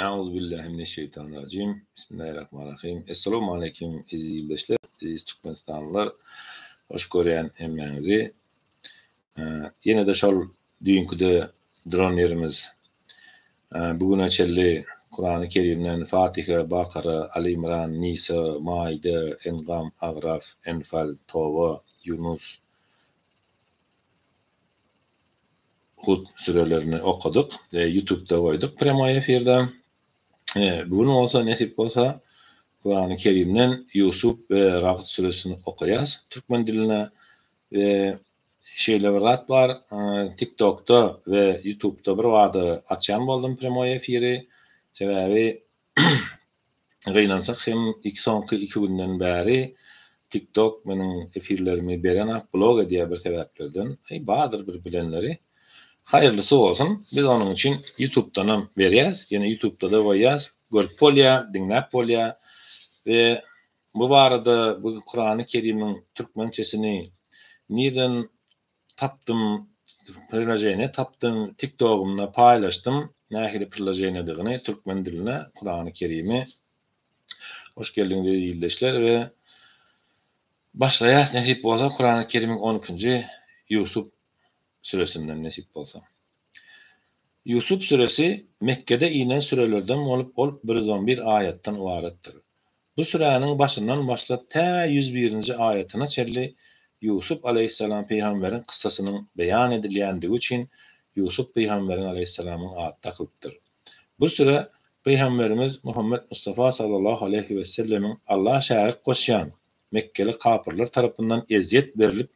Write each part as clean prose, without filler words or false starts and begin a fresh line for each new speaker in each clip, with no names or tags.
Euzubillahi mineşşeýtanirrajim. Bismillahirrahmanirrahim. Essalamu aleýkum eziz ildeşler, eziz türkmenistanlylar. Hoş görýän hemmäňizi. Ýene-de şol düýnküde duran ýerimiz. Bu güne çenli Kurany Kerimden Fatiha, Bakara, Aly Imran, Nisa, Maide, Engam, Agraf, Enfal, Toba, Ýunus, Hud sürelerini okadyk we ýutubda goýduk prýamoý efirde. Bu gün bolsa nesip bolsa Kurany Kerimden Ýusup we Ragd süresini okaýas türkmen diline we şeýle bir zat bar TikTokda we ýutubda bir bada açýan boldum prýamoý efiri sebäbi Gynansak hem iki soňky iki günden bäri TikTok meniň efirlerimi berenak blok edýär bir sebäplerden. Eý bardyr bir bilenleri. Haýyrlysy bolsun. Biz onuň üçin ýutubdanam berýäs. Ýene ýutubdada goýýas. Görüp bolýar, diňläp bolýar. We bu barada bu Kurany Kerimiň türkmençesini nirden Tapdym priloženiýe tapdym tiktogymda paýlaşdym nähili priloženiýadygyny türkmen diline Kurany Kerimi Hoş geldiňiz eziz ildeşler we başlaýas nesip bolsa Kurany Kerimiň on ikinji Ýusup süresinden nesip bolsa. Ýusup süresi Mekgede inen sürelerden bolup ol 111 aýatdan ybaratdyr. Bu süräniň başyndan başlap tä 101-nji aýatyna çenli Ýusup aleýhissalam pygamberiň kyssasynyň beýan edilýändigi üçin Ýusup pygamberiň aleýhissalamyň ady dakylypdyr. Bu süre Pygamberimiz Muhammet Mustafa sallallahu aleýhi wesellemiň Alla şärik goşýan mekgeli kapyrlar tarapyndan ezýet berlip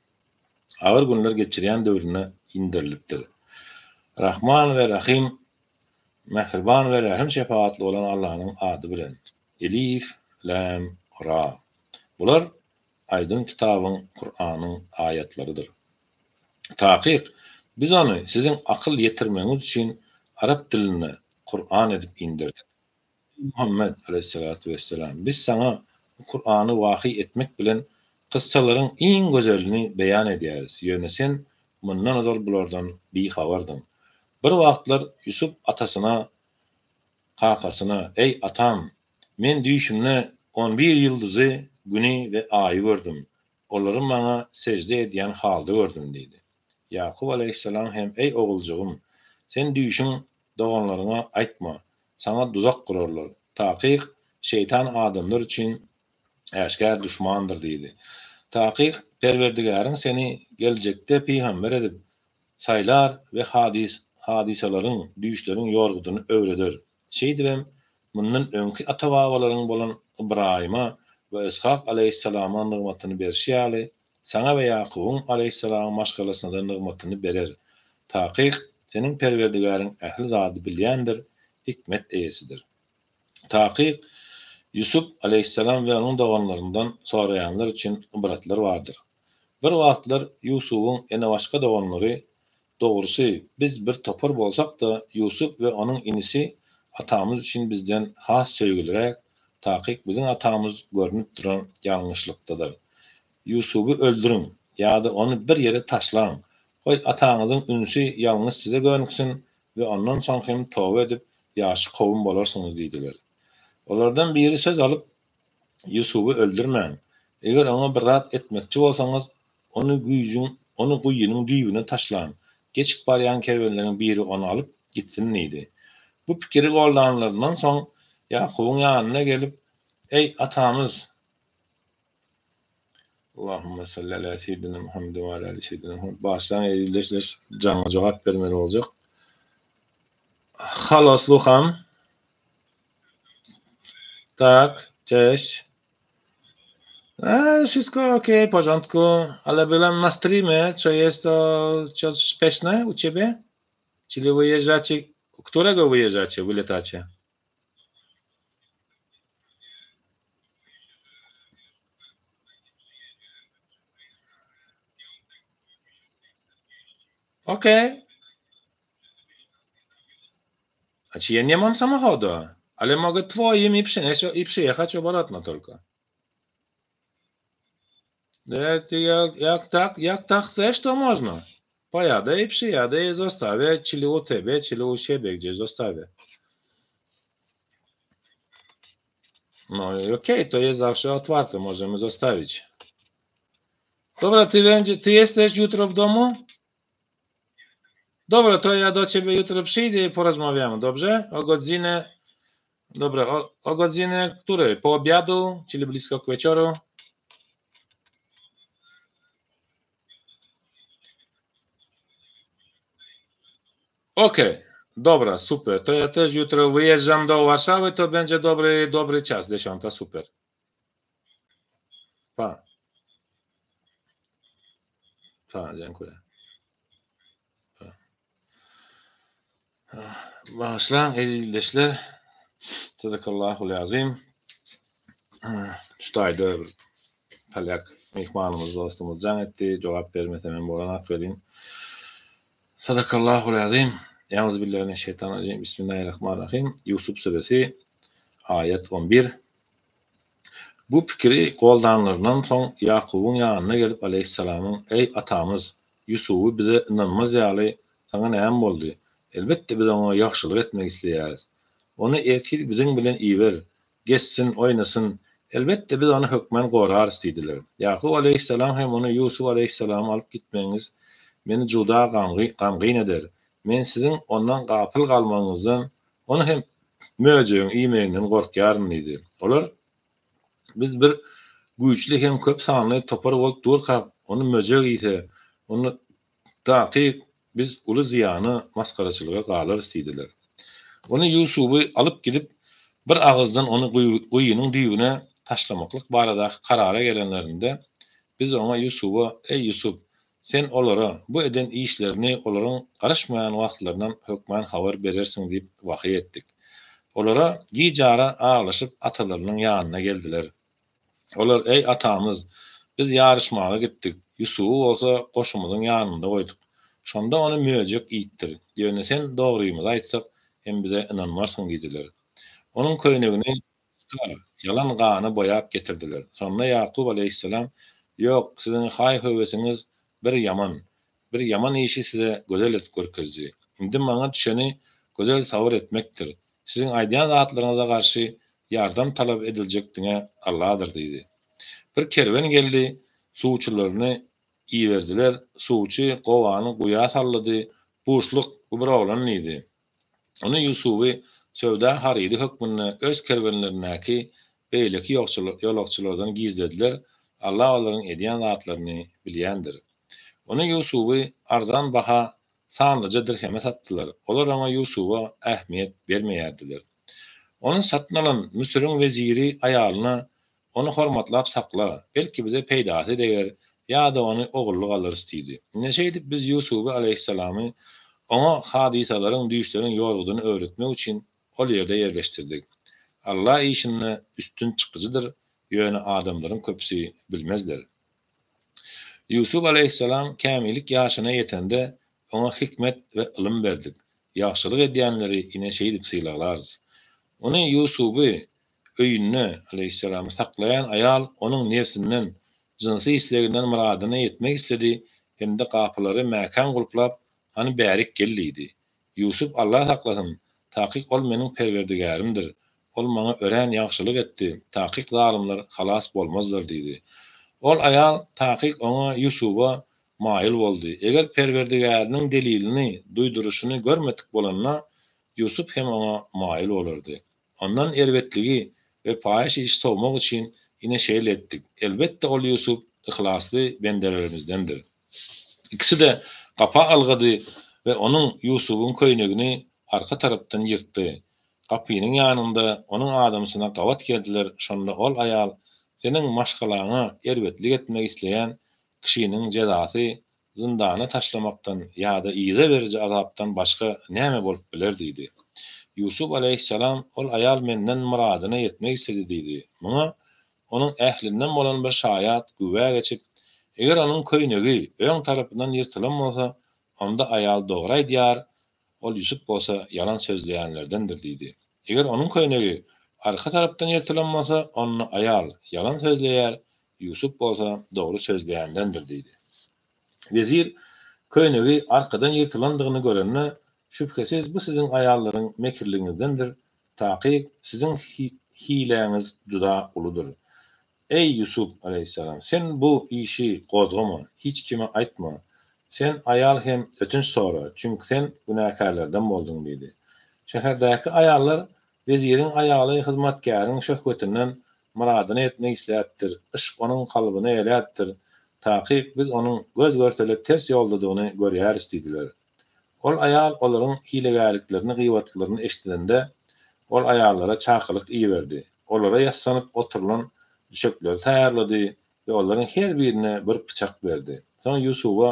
agyr günler geçirýän döwründe inderilipdir. Rahman we Rahym Mähriban we Rähim-şepagatly bolan Allanyň ady bilen. Elif, Läm, Ra. Bular Aýdyň kitabyň, Kuranyň, aýatlarydyr. Takyk, Biz ony siziň akyl ýetirmegiňiz üçin arap dilinde Kuran edip inderdik. Eý Muhammet, aleýhissalatu wesselam, Biz saňa bu Kurany wahyý etmek bilen kyssalaryň iň gözelini beýan edýäris, ýöne sen mundan ozal bulardan bihabardyň. Bir wagtlar Ýusup atasyna Kakasyna, Eý, atam! Men düýşümde on bir ýyldyzy, Güni we Aýy gördüm. Olary maňa sežde edýän halda gördüm diýdi. Ýakup alaýhyssalam hem, Eý, oguljygym! Sen düýşüň doganlaryňa aýtma. Saňa duzak gurarlar. Takyk, şeýtan adamlar üçin äşgär duşmandyr diýdi. Takyk, Perwerdigäriň seni geljekde pygamber edip, saýlar we hadys, hadysalaryň, düýşleriň ýorgudyny öwreder. Şeýdibem, mundan öňki ata-babalaryň bolan Ybraýyma we Yshak aleýhissalama nygmatyny berşi ýaly, saňa we Ýakubyň aleýhissalamyň maşgalasyna-da nygmatyny berer. Takyk, seniň Perwerdigäriň ähli zady bilýändir, hikmet eýesidir. Takyk, Ýusup aleýhissalam we onuň doganlaryndan soraýanlar üçin ybratlar bardyr. Bir wagtlar Ýusubyň enebaşga doganlary, Dogrusy, biz bir topar bolsak-da, Ýusup we onuň inisi atamyz üçin bizden has söýgüliräk, takyk biziň atamyz görnüp duran ýalňyşlykdadyr. Ýusuby öldüriň ýa-da ony bir ýere taşlaň, goý, ataňyzyň ünsi ýalňyş size gönüksün we ondan soň hem toba edip, ýagşy kowum bolarsyňyz diýdiler. Olardan biri söz alyp, Ýusuby öldürmäň. Eger oňa bir zat etmekçi bolsaňyz, ony güýjüň, ony guýynyň düýbüne taşlaň, geçip barýan kerwenleriň biri ony alyp gitsin diýdi. Bu pikiri goldanlaryndan soň, Ýakubyň ýanyna gelip, Eý, atamyz! Allahumma salli ala seýidina Muhammed we ala ali seýidina Muhammed. Başlaň eziz ildeşler, jaňa jogap bermeli boljak. Halo, sluham. Tak, cześć. E, wszystko ok, w porządku, ale byłem na streamie, czy jest to coś śpieszne u ciebie? Czyli wyjeżdżacie, którego wyjeżdżacie, wyletacie? Okej. Znaczy ja nie mam samochodu, ale mogę twoim i przynieść i przyjechać obrotno tylko. Jak, jak, jak tak, jak tak chcesz, to można. Pojadę i przyjadę i zostawię, czyli u ciebie, czyli u siebie gdzieś zostawię. No i okej, to jest zawsze otwarte, możemy zostawić. Dobra, ty będzie, ty jesteś jutro w domu? Dobra, to ja do ciebie jutro przyjdę i porozmawiamy, dobrze? O godzinę, dobra, o, o godzinę której? Po obiadu, czyli blisko k wieczoru? Okej, dobra, super. To ja też jutro wyjeżdżam do Warszawy, to będzie dobry, dobry czas, 10, super. Pa. Pa, dziękuję. Pa. Bagyşlaň eziz ildeşler. Sadakallahul azim. Şu taýda bir polýak myhmanymyz, dostumyz jaň etdi. Jogap bermesem hem bolanok welin. Sadakallahul azim. Euzubillahi Bismillahirrahmanirrahim. Ýusup süresi aýat 11. Bu pikiri goldanlaryndan soň Ýakubyň ýanyna gelip aleýhissalamyň, Eý, atamyz! Ýusuby bize ynanmaz ýaly saňa näme boldy? Elbetde biz oňa ýagşylyk etmek isleýäris. Ony ertir biziň bilen iber, gezsin, oýnasyn. Elbetde biz ony hökman gorarys diýdiler. Ýakup aleýhissalam hem ony Ýusup aleýhissalamy alyp gitmegiňiz meni juda gamgyn eder. Men siziň ondan gapyl galmagyňyzdan, ony hem möjegiň iýmeginden gorkýaryn diýdi. Olar, Biz bir güýçli hem köp sanly topar bolup durkak, ony möjek iýse, onda takyk biz uly zyýana, masgaraçylyga galarys diýdiler. Ony Ýusuby alyp gidip, bir agyzdan ony guýynyň düýbüne taşlamaklyk baradaky karara gelenlerinde, biz oňa, Ýusuba, Eý, Ýusup! Sen olara, bu eden işlerini olaryň garaşmaýan wagtlaryndan hökman habar berersiň diýip wahyý etdik. Olara gijara aglaşyp atalarynyň ýanyna geldiler. Olar, Eý, atamyz! Biz ýaryşmaga gitdik, Ýusuby bolsa goşumyzyň ýanynda goýduk. Şonda ony möjek iýipdir. Ýöne sen dogrymyzy aýtsak hem bize ynanmarsyň diýdiler. Onuň köýnegini Çyka, ýalan gana boýap getirdiler. Şonda Ýakup aleýhissalam, Ýok, siziň haý-höwesiňiz bir ýaman. Bir ýaman işi size gözel edip görkezdi. Indi maňa düşeni gözel sabyr etmekdir. Siziň aýdýan zatlaryňyza garşy ýardam talap ediljek diňe Alladyr diýdi. Bir kerwen geldi, suwçylaryny iberdiler. Suwçy gowany guýa sallady, Buşluk, bu bir oglan diýdi. Ony Ýusuby söwda harydy hökmünde öz kerwenlerindäki beýleki ýolagçylardan gizlediler, Allah olaryň edýän zatlaryny bilýändir. Ony Ýusuby arzan baha sanlyja dirheme satdylar, olar oňa Ýusuba ähmiýet bermeýärdiler. Ony satyn alan Müsüriň weziri aýalyna Ony hormatlap sakla, belki bize peýdasy deger ýa-da ony ogullyk alarys diýdi. Ine şeýdip biz Ýusuby aleýhissalamy oňa hadysalaryň, düýşleriň ýorgudyny öwretmek üçin ol ýerde ýerleşdirdik. Alla işinde üstün çykyjydyr, ýöne adamlaryň köpüsi bilmezler. Ýusup aleýhissalam kämillik ýaşyna ýetende oňa hikmet we ylym berdik. Ýagşylyk edýänleri ine şeýdip sylaglarys. Ony, Ýusuby, öýünde, aleýhissalamy, saklaýan aýal onuň nebsinden, jynsy isleginden myradyna ýetmek isledi hem-de gapylary mäkäm gulplap, Hany bärik gel diýdi. Ýusup Alla saklasyn, takyk ol meniň Perwerdigärimdir, ol maňa örän ýagşylyk etdi, takyk zalymlar halas bolmazlar diýdi. Ol aýal takyk oňa, Ýusuba, maýyl boldy. Eger Perwerdigäriniň delilini, duýduryşyny görmedik bolanda, Ýusup hem oňa maýyl bolardy. Ondan erbetligi we paýyş işi sowmak üçin ine şeýle etdik. Elbetde ol Ýusup yhlasly bendelerimizdendir. Ikisi-de gapa ylgady we onuň, Ýusubyň, köýnegini arka tarapdan ýyrtdy. Gapynyň ýanynda onuň adamsyna gabat geldiler, şonda ol aýal, Seniň maşgalaňa erbetlik etmek isleýän kişiniň jezasy zyndana taşlamakdan ýa-da yza beriji azapdan başga näme bolup biler diýdi. Ýusup alaýhyssalam, Ol aýal menden myradyna ýetmek isledi diýdi. Muňa onuň ählinden bolan bir şaýat güwä geçip, Eger onuň köýnegi öň tarapyndan ýyrtylan bolsa, onda aýal dogry aýdýar, ol Ýusup bolsa ýalan sözleýänlerdendir diýdi. Eger onuň köýnegi arka tarapdan ýyrtylan bolsa, onda aýal ýalan sözleýär, Ýusup bolsa dogry sözleýändendir diýdi. Wezir köýnegi arkadan ýyrtylandygyny görende, Şübhesiz bu siziň aýallaryň mekirligiňizdendir, takyk siziň. hiläňiz juda uludyr. Eý, Ýusup alaýhyssalam! Sen bu işi gozgama, hiç kime aýtma. Sen aýal hem ötünç sora, çünki sen günäkärlerden bolduň diýdi. Şäherdäki aýallar Weziriň aýaly hyzmatkäriň şöhwetinden myradyna ýetmek isläpdir, yşk onuň kalbyny eýeläpdir, takyk biz onuň göz-görtele ters ýoldadygyny görýäris diýdiler. Ol aýal olaryň hilegärliklerini, gybatlaryny eşidende, ol aýallara çakylyk iberdi. Olara ýassanyp oturylan düşekleri taýýarlady we olaryň her birine bir pyçak berdi. Soň Ýusuba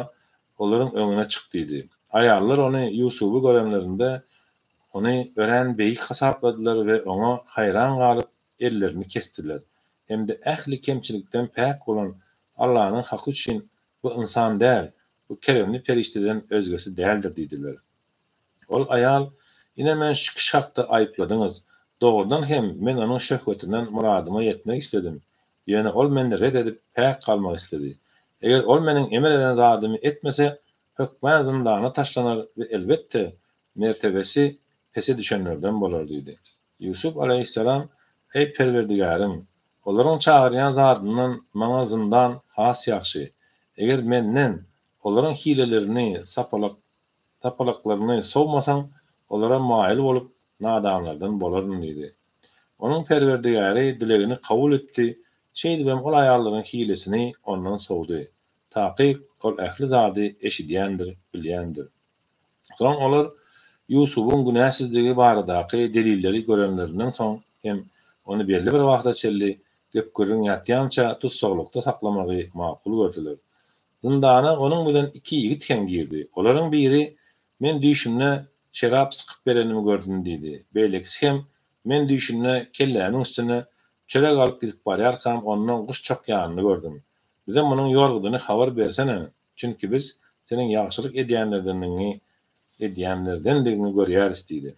olaryň öňüne çyk diýdi. Aýallar ony, Ýusuby görenlerinde, Ony örän beýik hasapladylar we oňa haýran galyp, ellerini kesdiler. Hem-de ähli kemçilikden päk bolan Allanyň haky üçin bu ynsan däl, bu keremli perişdeden özgesi däldir diýdiler. Ol aýal, Ine men şu kişi hakda aýypladyňyz. Dogrudan hem men onuň şöhwetinden myradyma ýetmek isledim. Ýöne ol meni ret edip, päk galmak isledi. Eger ol meniň emr eden zadymy etmese, hökmän zyndana taşlanar we elbetde, mertebesi pese düşenlerden bolar diýdi. Ýusup alaýhyssalam, Eý, Perwerdigärim! Olaryň çagyrýan zadyndan maňa zyndan has ýagşy. Eger menden olaryň hilelerini, sapalak, sapalaklaryny sowmasaň, olara maýyl bolup, nadanlardan bolaryn diýdi. Onuň Perwerdigäri dilegini kabul etdi, şeýdibem ol aýallaryň hilesini ondan sowdy. Takyk, Ol ähli zady eşidýändir, bilýändir. Soň olar Ýusubyň günäsizdigi baradaky delilleri görenlerinden soň hem ony belli bir wagta çenli gep-gürrüň ýatýança tussaglykda saklamagy makul gördüler. Zyndana onuň bilen iki ýigit hem girdi. Olaryň biri, Men düýşümde şerap sykyp berenimi gördüm diýdi. Beýlekisi hem, Men düýşümde kellämiň üstüne çörek alyp gidip barýarkam ondan guş çokýanyny gördüm. Bize munuň ýorgudyny habar bersene, çünki biz seniň ýagşylyk edýänlerdendigiňi edýänlerdendigiňi görýäris diýdi.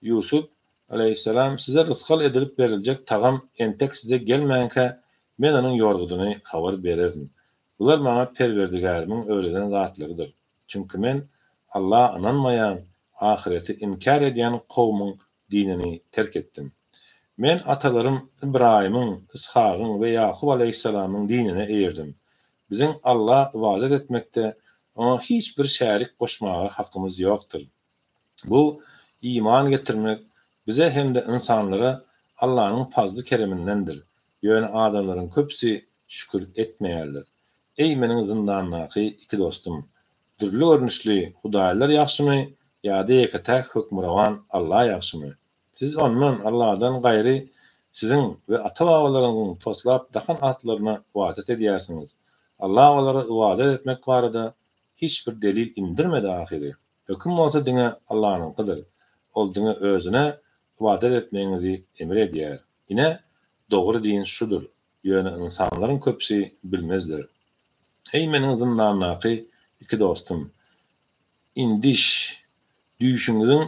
Ýusup, alaýhyssalam, Size rysgal edilip beriljek tagam entek size gelmänkä, men onuň ýorgudyny habar bererin. Bular maňa Perwerdigärimiň öwreden zatlarydyr. Çünki men Alla ynanmaýan, ahyreti inkär edýän kowumyň dinini terk etdim. Men atalarym Ybraýymyň, Yshagyň we Ýakup alaýhyssalamyň dinine eýerdim. Biziň Alla ybadat etmekde Oňa hiç bir şärik goşmaga hakymyz ýokdur. Bu, iman getirmek, bize hem-de ynsanlara Allanyň pazly-keremindendir. Ýöne adamlaryň köpüsi şükür etmeýärler. Eý, meniň zyndandaky iki dostum! Dürli görnüşli hudaýlar ýagşymy ýa-da ýeke-täk hökmürowan Alla ýagşymy? Siz Ondan, Alladan, gaýry siziň we ata-babalaryňyzyň toslap dakan atlaryna ybadat edýärsiňiz. Alla olara ybadat etmek barada hiç bir delil indirmedi ahyry. Höküm bolsa diňe Allanyňkydyr. Ol diňe Özüne ybadat etmegiňizi emir edýär. Ine, dogry din şudur. Ýöne ynsanlaryň köpüsi bilmezler. Eý meniň zyndandaky iki dostum! Indiş, düýşüňiziň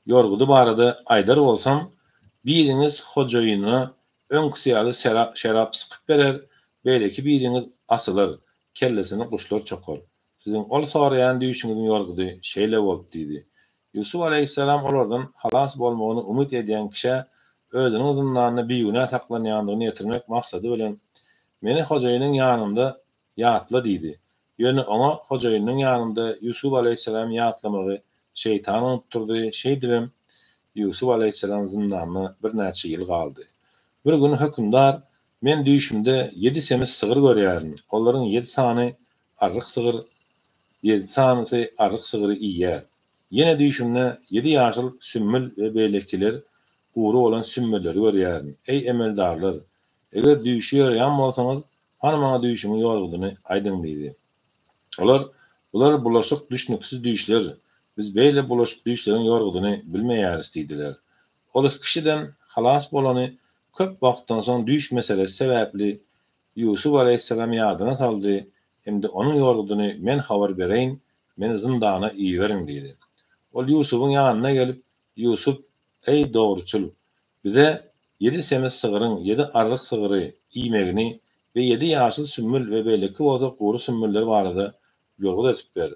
ýorgudy barada aýdar bolsam, biriňiz hojaýynyna öňküsi ýaly şerap sykyp berer, beýleki biriňiz asylar, kellesini guşlar çokar. Siziň ol soraýan düýşüňiziň ýorgudy şeýle bolup diýdi. Ýusup alaýhyssalam olardan halas bolmagyny umyt edýän kişä özüniň zyndanda bigünä saklanýandygyny ýetirmek maksady bilen, Meni hojaýynyň ýanynda ýatla diýdi. Ýöne oňa hojaýynynyň ýanynda Ýusup alaýhyssalamy ýatlamagy şeýtan unutdyrdy, şeýdibem Ýusup alaýhyssalam zyndanda birnäçe ýyl galdy. Bir gün hökümdar, Men düýşümde ýedi semiz sygyr görýärin, olaryň ýedi sany arryk sygyr, ýedi sanysy arryk sygry iýýär. Ýene düýşümde ýedi ýaşyl sümmül we beýlekiler gury bolan sümmülleri görýärin. Eý, emeldarlar! Eger düýşi ýoraýan bolsaňyz, hany maňa düýşümiň ýorgudyny aýdyň diýdi. Olar, Bular bulaşyk, düşnüksiz düýşler. Biz beýle bulaşyk düýşleriň ýorgudyny bilmeýäris diýdiler. Ol iki kişiden halas bolany köp wagtdan soň düýş meselesi sebäpli Ýusup alaýhyssalam ýadyna saldy hem-de onuň ýorgudyny men habar bereýin, meni zyndana iberiň diýdi. Ol Ýusubyň ýanyna gelip, Ýusup, Eý, dogruçyl! Bize ýedi semiz sygryň ýedi arryk sygry iýmegini we ýedi ýaşyl sümmül we beýleki bolsa gury sümmüller barada ýorgut edip ber.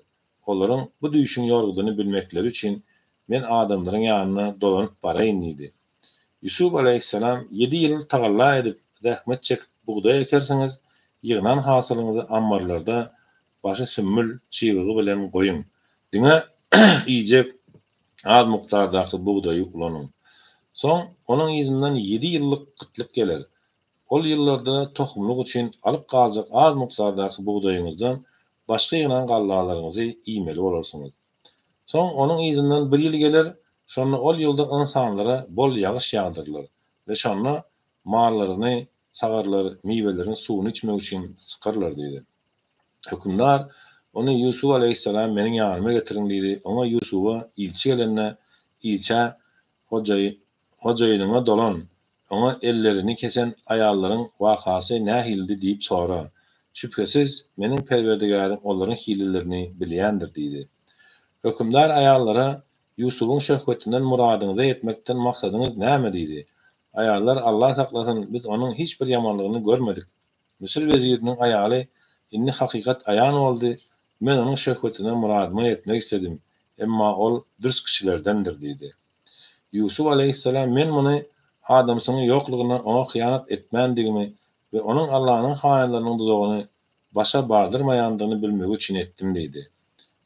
Olaryň bu düýşüň ýorgudyny bilmekleri üçin men adamlaryň ýanyna dolanyp baraýyn diýdi. Ýusup alaýhyssalam, Ýedi ýyl tagalla edip, zähmet çekip bugdaý ekersiňiz, ýygnan hasylyňyzy ammarlarda başy sümmül çybygy bilen goýuň. Diňe iýjek az mukdardaky bugdaýy ulanyň. Soň onuň yzyndan ýedi ýyllyk gytlyk geler. Ol ýyllarda tohumlyk üçin alyp galjak az mukdardaky bugdaýyňyzdan başga ýygnan gallalaryňyzy iýmeli bolarsyňyz. Soň onuň yzyndan bir ýyl geler, şonda ol ýylda ynsanlara bol ýagyş ýagdyrylar we şonda mallaryny sagarlar, miweleriň suwuny içmek üçin sykarlar diýdi. Hökümdar, Ony Ýusup alaýhyssalamy meniň ýanyma getiriň diýdi. Oňa Ýusuba ilçi gelende, ilçä hojaýy Hojaýynyňa dolan, oňa ellerini kesen aýallaryň wakasy nähilidi diýip sora. Şübhesiz, meniň Perwerdigärim olaryň hilelerini bilýändir diýdi. Hökümdar aýallara, Ýusubyň şöhwetinden muradyňyza ýetmekden maksadyňyz näme diýdi. Aýallar, Allah saklasyn, biz onuň hiç bir ýamanlygyny görmedik. Müsür weziriniň aýaly, Indi hakykat aýan boldy, men onuň şöhwetinden muradyma ýetmek isledim, emma ol dürs kişilerdendir diýdi. Ýusup alaýhyssalam, Men muny adamsynyň ýoklugynda oňa hyýanat etmändigimi we onuň Allanyň haýynlarynyň duzagyny başa bardyrmaýandygyny bilmegi üçin etdim diýdi.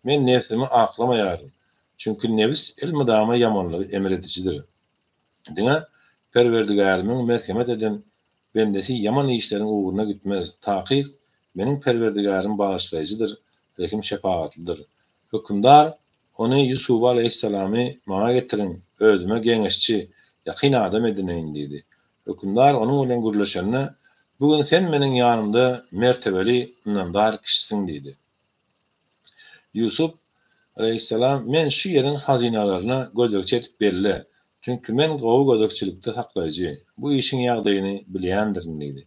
Men nebsimi aklamaýaryn. Çünki nebis elmydama ýamanlygy emr edijidir. Diňe Perwerdigärimiň merhemet eden bendesi ýaman işleriň ugruna gitmez. Takyk, meniň Perwerdigärim bagyşlaýjydyr, rehim-şepagatlydyr. Hökümdar, Ony, Ýusuby alaýhyssalamy, maňa getiriň, özüme geňeşçi, ýakyn adam edineýin diýdi. Hökümdar onuň bilen gürleşende, Bu gün sen meniň ýanymda mertebeli, ynamdar kişisiň diýdi. Ýusup alaýhyssalam, Men şu ýeriň hazynalaryna gözegçi edip belle, çünki men gowy gözegçilikde saklaýjy, bu işiň ýagdaýyny bilýändirin diýdi.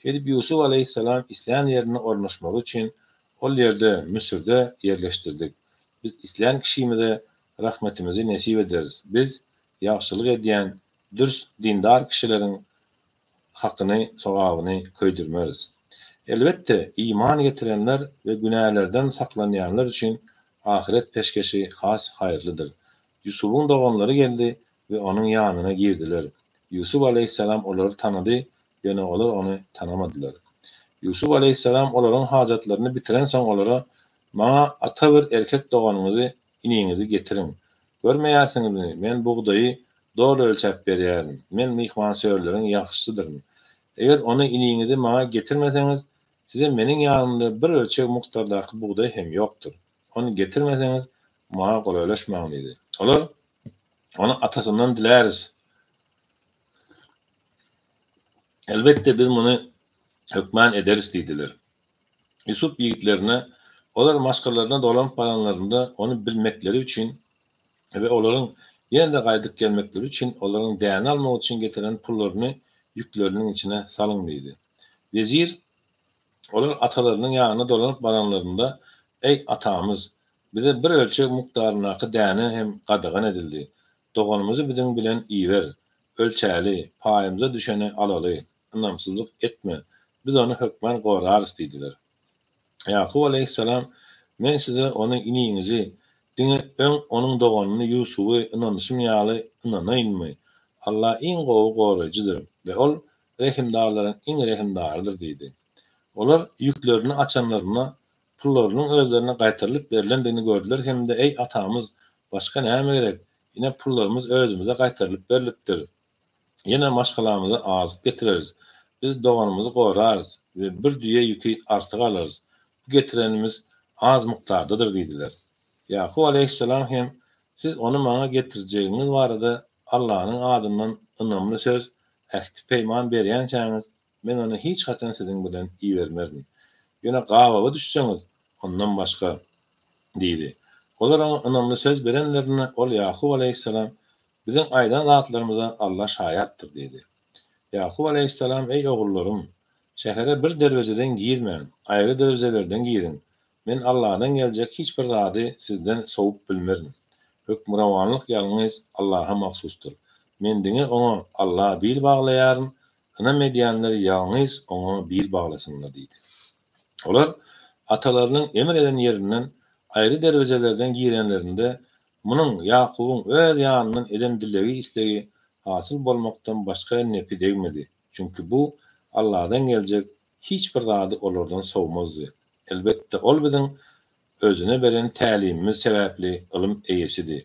Şeýdip Ýusup alaýhyssalam islän ýerinde ornaşmagy üçin ol ýerde, Müsürde ýerleşdirdik. Biz islän kişimize rahmetimizi nesip ederis. Biz ýagşylyk edýän, dürs dindar kişileriň hakyny, sogabyny köýdürmeris. Elbetde, iman getirenler we günälerden saklanýanlar üçin ahyret peşgeşi has haýyrlydyr. Ýusubyň doganlary geldi we onuň ýanyna girdiler. Ýusup alaýhyssalam olary tanady, ýöne olar ony tanamadylar. Ýusup alaýhyssalam olaryň hajatlaryny bitirensoň olara, Maňa ata bir erkek doganyňyzy, iniňizi getiriň. Görmeýärsiňizmi, men bugdaýy doly ölçäp berýärin. Men myhmansöýerleriň ýagşysydyryn. Eger ony, iniňizi maňa getirmeseňiz, size meniň ýanymda bir ölçeg mukdardaky bugdaý hem ýokdur. Ony getirmeseňiz, maňa golaýlaşmaň diýdi. Olar, Ony atasyndan diläris. Elbetde, biz muny hökman ederis diýdiler. Ýusup ýigitlerine, olar maşgalalaryna dolanyp baranlarynda ony bilmekleri üçin we olaryň ýene-de gaýdyp gelmekleri üçin olaryň däne almak üçin getiren pullaryny ýükleriniň içine salyň diýdi. Wezir, olar atalarynyň ýanyna dolanyp baranlarynda, Eý, atamyz! Bize bir ölçeg mukdaryndaky däne hem gadagan edildi. Doganymyzy biziň bilen iber. Ölçäli, paýymyza düşeni alaly. Ynamsyzlyk etme, biz ony hökman gorarys diýdiler. Ýakup alaýhyssalam, Men size ony, iniňizi, diňe öň onuň doganyny Ýusuby ynanyşym ýaly ynanaýynmy? Alla iň gowy goraýjydyr we Ol rehimdarlaryň iň rehimdarydyr diýdi. Olar ýüklerini açanlarynda, pullarynyň özlerine gaýtarylyp berlendigini gördüler hem-de, Eý, atamyz, başga näme gerek? Ine, pullarymyz özümize gaýtarylyp berlipdir. Ýene maşgalamyza azyk getireris. Biz doganymyzy gorarys we bir düýe ýüki artyk alarys. Bu getirenimiz az mukdardadyr diýdiler. Ýakup alaýhyssalam hem, Siz ony maňa getirjegiňiz barada Allanyň adyndan ynamly söz, ähti-peýman berýänçäňiz, men ony hiç haçan siziň bilen ibermerin. Ýöne gabawa düşseňiz, ondan başga. Diýdi. Olar oňa ynamly söz berenlerinde, ol Ýakup alaýhyssalam, Biziň aýdan zatlarymyza Alla şaýatdyr diýdi. Ýakup alaýhyssalam, Eý, ogullarym! Şähere bir derwezeden girmäň, aýry derwezelerden giriň. Men Alladan geljek hiç bir zady sizden sowup bilmerin. Hökmürowanlyk ýalňyz Allaha mahsusdyr. Men diňe Oňa, Alla, bil baglaýaryn, ynam edýänler ýalňyz Oňa bil baglasynlar diýdi. Olar atalarynyň emr eden ýerinden aýry derwezelerden girenlerinde, Munuň, Ýakubyň öz ýanyndan eden dilegi-islegi hasyl bolmakdan başga nepi degmedi. Çünki bu Alladan geljek hiç bir zady olardan sowmazdy. Elbetde, ol biziň özüne beren tälimimiz sebäpli ylym eýesidi.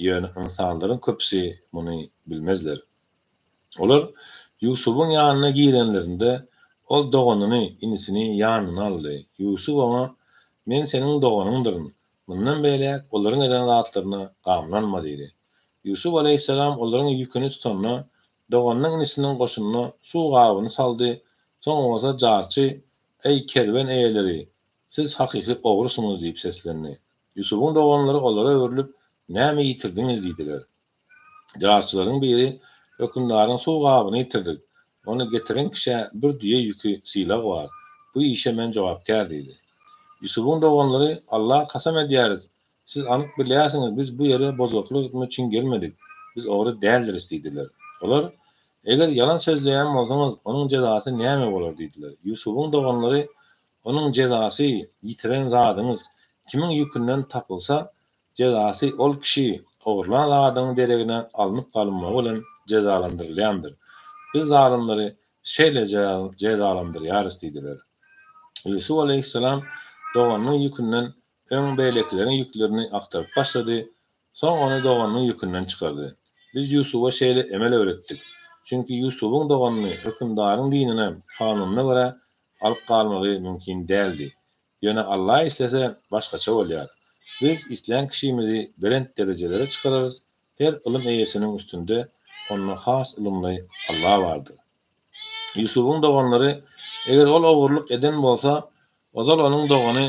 Ýöne ynsanlaryň köpüsi muny bilmezler. Olar Ýusubyň ýanyna girenlerinde, ol doganyny, inisini ýanyna aldy. Ýusup oňa, Men seniň doganyňdyryn. Mundan beýläk olaryň eden zatlaryna gamlanma diýdi. Ýusup alaýhyssalam olaryň ýüküni tutanda, doganynyň inisiniň goşunyna suw gabyny saldy, soň bolsa jarçy, Eý, kerwen eýeleri, siz hakyky ogrusyňyz diýip seslendi. Ýusubyň doganlary olara öwrülip, Näme ýitirdiňiz diýdiler. Jarçylaryň biri, Hökümdaryň suw gabyny ýitirdik. Ony getiren kişä bir düýe ýüki sylag bar. Bu işe men jogapkär diýdi. Ýusubyň doganlary, Allaha kasam edýäris, siz anyk bilýärsiňiz, biz bu ýere bozgaklyk etmek üçin gelmedik. Biz ogry däldiris diýdiler. Olar, Eger ýalan sözleýän bolsaňyz, onuň jezasy näme bolar diýdiler. Ýusubyň doganlary, Onuň jezasy, ýitiren zadyňyz kimiň ýükünden tapylsa, Jezasy ol kişi ogurlan zadynyň deregine alnyp galynmagy bilen jezalandyrylýandyr. Biz zalymlary şeýle jezalandyrýarys diýdiler. Ýusup alaýhyssalam doganynyň ýükünden öň beýlekileriň ýüklerini agtaryp başlady, soň ony doganynyň ýükünden çykardy. Biz Ýusuba şeýle emel öwretdik. Çünki Ýusubyň doganyny hökümdaryň dinine, kanunyna görä alyp galmagy mümkin däldi. Ýöne Alla islese, başgaça bolýar. Biz islän kişimizi belent derejelere çykararys, her ylym eýesiniň üstünde ondan has ylymly Alla bardyr. Ýusubyň doganlary, Eger ol ogurlyk eden bolsa, ozal onuň dogany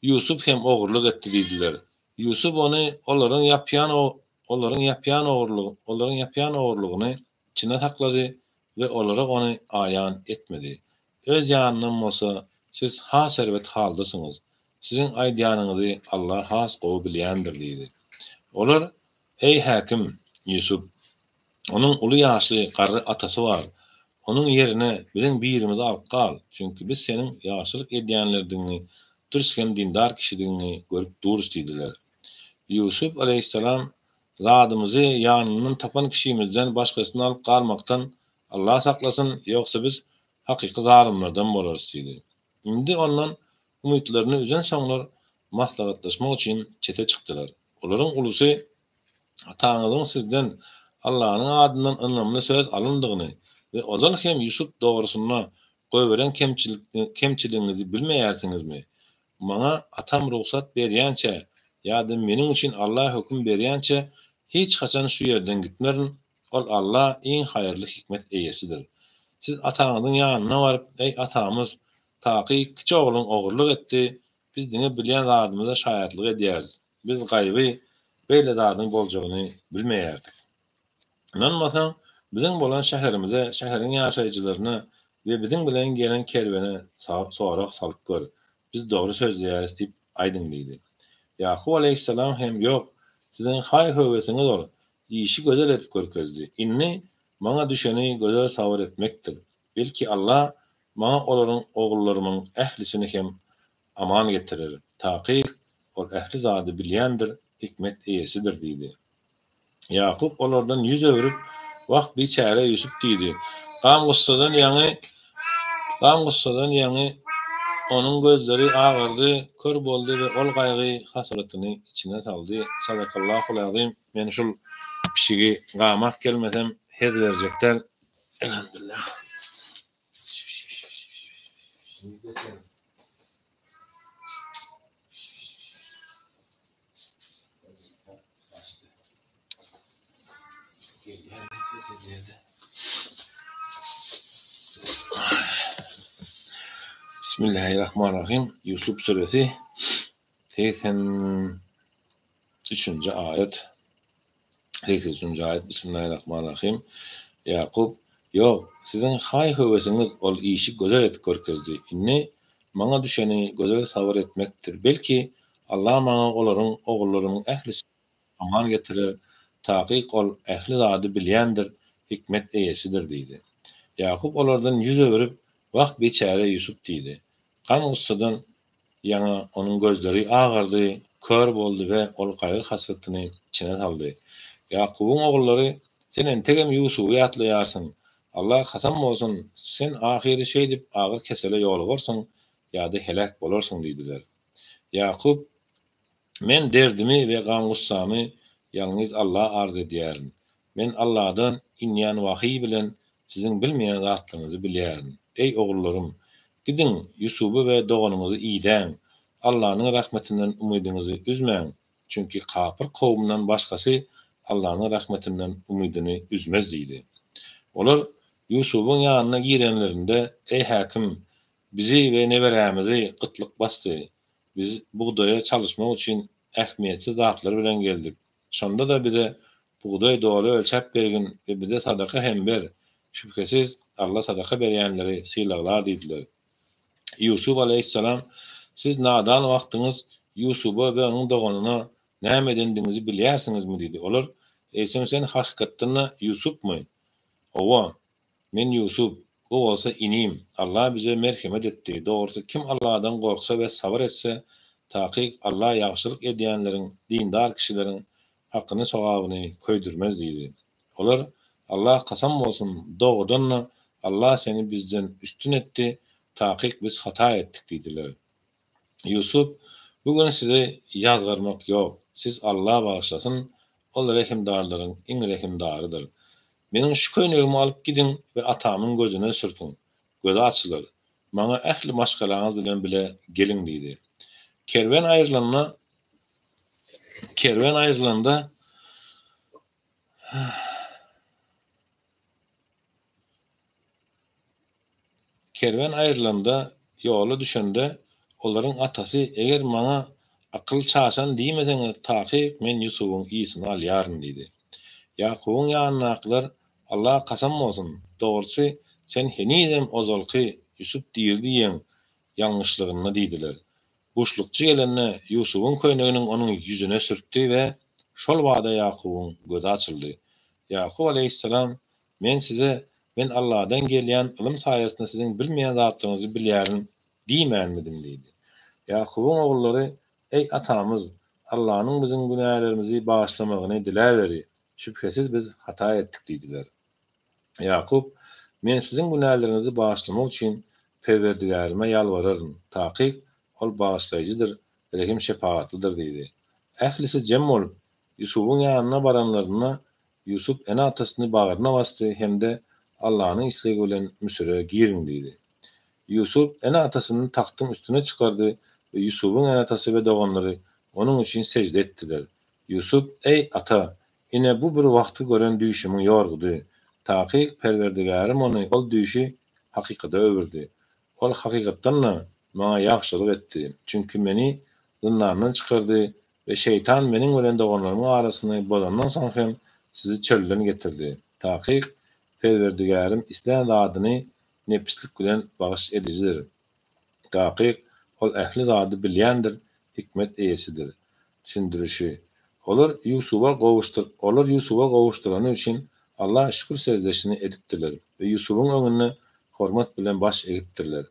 Ýusup hem ogurlyk etdi diýdiler. Ýusup ony olaryň ýapýan olaryň ýapýan olaryň ýapýan ogurlygyny içinde saklady we olara ony aýan etmedi. Öz ýanyndan bolsa, Siz has erbet haldasyňyz. Siziň aýdýanyňyzy Alla has gowy bilýändir diýdi. Olar, Eý, häkim, Ýusup! Onuň uly ýaşly garry atasy bar. Onuň ýerine biziň birimizi alyp gal, çünki biz seniň ýagşylyk edýänlerdigiňi, dürs hem dindar kişidigiňi görüp durus diýdiler. Ýusup alaýhyssalam, Zadymyzy ýanyndan tapan kişimizden başgasyny alyp galmakdan Allah saklasyn, ýogsa biz hakyky zalymlardan bolarys diýdi. Indi ondan umytlaryny üzensoňlar maslahatlaşmak üçin çete çykdylar. Olaryň ulusy, Ataňyzyň sizden Allanyň adyndan ynamly söz alyndygyny we ozal hem Ýusup dogrusynda goýberen kemçiligiňizi bilmeýärsiňizmi? Maňa atam rugsat berýänçä ýa-da meniň üçin Alla höküm berýänçä hiç haçan şu ýerden gitmerin, Ol Alla iň haýyrly hikmet eýesidir. Siz ataňyzyň ýanyna baryp, Eý, atamyz, takyk kiçi ogluň ogurlyk etdi, biz diňe bilýän zadymyza şaýatlyk edýäris, biz gaýyby beýle zadyň boljagyny bilmeýärdik. Ynanmasaň, biziň bolan şäherimize, şäheriň ýaşaýjylaryna we biziň bilen gelen kerwene sorag salyp gör. Biz dogry sözleýäris diýip aýdyň diýdi. Ýakup alaýhyssalam hem, Ýok, siziň haý-höwesiňiz ol, işi gözel edip görkezdi. Indi maňa düşeni gözel sabyr etmekdir. Belki Alla maňa olaryň ogullarymyň ählisini hem aman getirer. Takyk, Ol ähli zady bilýändir, hikmet eýesidir diýdi. Ýakup olardan ýüz öwrüp, Wah, biçäre Ýusup diýdi. Gam-gussadan ýaňy Gam-gussadan ýaňy onuň gözleri agardy, kör boldy we ol gaýgy-hasratyny içine saldy. Sadakallahul azym. Men şul pişigi gamap gelmesem hez berjek däl. Elhamdülillah. Bismillahirrahmanirrahim. Ýusup süresi 83-nji aýat. 83-nji aýat Bismillahirrahmanirrahim. Ýakup, Ýok, siziň haý-höwesiňiz ol işi gözel edip görkezdi. Indi maňa düşeni gözel sabyr etmekdir. Belki, Allah maňa olaryň, ogullarymyň ählisini aman getirer, takyk Ol ähli zady bilýändir, hikmet eýesidir diýdi. Ýakup olardan ýüz öwrüp, Wah, biçäre Ýusup diýdi. Gam-gussadan ýaňa onuň gözleri agardy, kör boldy we ol gaýgy-hasratyny içine saldy. Ýakubyň ogullary. Sen entegem Ýusuby ýatlaýarsyň. Allaha kasam bolsun, sen ahyry şeýdip agyr kesele ýolugarsyň ýa-da heläk bolarsyň diýdiler. Ýakup, Men derdimi we gam-gussamy ýalňyz Allaha arz edýärin. Men Alladan inýän wahyý bilen siziň bilmeýän zatlaryňyzy bilýärin. Eý, ogullarym! Gidiň, Ýusuby we doganyňyzy idäň. Allanyň rahmetinden umydyňyzy üzmäň, çünki kapyr kowumdan başgasy Allanyň rahmetinden umydyny üzmez diýdi. Olar Ýusubyň ýanyna girenlerinde, Eý, häkim! Bizi we neberämizi gytlyk basdy. Biz bugdaýa çalyşmak üçin ähmiýetsiz zatlar bilen geldik. Şonda-da bize bugdaý doly ölçäp bergin we bize sadaka hem ber. Şübhesiz, Alla sadaka berýänleri sylaglar diýdiler. Ýusup alaýhyssalam, Siz nadan wagtyňyz Ýusuba we onuň doganyna näme edendigiňizi bilýärsiňizmi? diýdi. Olar, Eýsem sen hakykatdan-da Ýusupmy? Hawa, Men Ýusup, bu bolsa inim. Alla bize merhemet etdi. Dogrusy, kim Alladan gorksa we sabyr etse, takyk Alla ýagşylyk edýänleriň, dindar kişileriň, hakyny-sogabyny köýdürmez diýdi. Olar, Alla kasam bolsun, dogrudan-da, Alla seni bizden üstün etdi, takyk biz hata etdik diýdiler. Ýusup, Bu gün sizi ýazgarmak ýok. Siz Alla bagyşlasyn, Ol rehimdarlaryň iň rehimdarydyr. Meniň şu köýnegimi alyp gidiň we atamyň gözüne sürtüň. Gözi açylar. Maňa ähli maşgalaňyz bilen bile geliň diýdi. Kerwen aýrylanda Kerwen aýrylanda Kerwen aýrylanda, ýola düşende, olaryň atasy, Eger maňa akyl çaşan diýmeseňiz, takyk men Ýusubyň ysyny alýaryn diýdi. Ýakubyň ýanyndakylar, Allaha kasam bolsun, dogrusy, sen henizem ozalky Ýusup diri diýen ýalňyşlygynda diýdiler. Buşlukçy gelende, Ýusubyň köýneginiň onuň ýüzüne sürtdi we şol bada Ýakubyň gözi açyldy. Ýakup alaýhyssalam, Men size, Men Alladan gelýän ylym saýasynda siziň bilmeýän zatlaryňyzy bilýärin diýmänmidim diýdi. Ýakubyň ogullary, Eý, atamyz! Allanyň biziň günälerimizi bagyşlamagyny diläweri, şübhesiz biz hata etdik diýdiler. Ýakup, Men siziň günäleriňizi bagyşlamak üçin Perwerdigärime ýalbararyn, takyk, Ol bagyşlaýjydyr, rehim-şepagatlydyr diýdi. Ählisi jem bolup, Ýusubyň ýanyna baranlarynda, Ýusup ene-atasyny bagryna basdy hem-de Allanyň islegi bilen Müsüre giriň diýdi. Ýusup ene-atasyny tagtyň üstüne çykardy we Ýusubyň ene-atasy we doganlary onuň üçin sežde etdiler. Ýusup, Eý, ata! Ine, bu bir wagtky gören düýşümiň ýorgudy. Takyk, Perwerdigärim ony, ol düýşi, hakykata öwürdi. Ol hakykatdan-da maňa ýagşylyk etdi. Çünki meni zyndandan çykardy We şeýtan meniň bilen doganlarymyň arasyny bozandan soň hem sizi çölden getirdi. Takyk, Perwerdigärim islän zadyny nepislik bilen bagyş edijidir. Takyk, Ol ähli zady bilýändir, hikmet eýesidir. Düşündirişi, Olar Ýusuba gowuşdyr Olar Ýusuba gowuşdyrany üçin Alla şükür sejdeşini edipdirler we Ýusubyň öňünde hormat bilen baş egipdirler.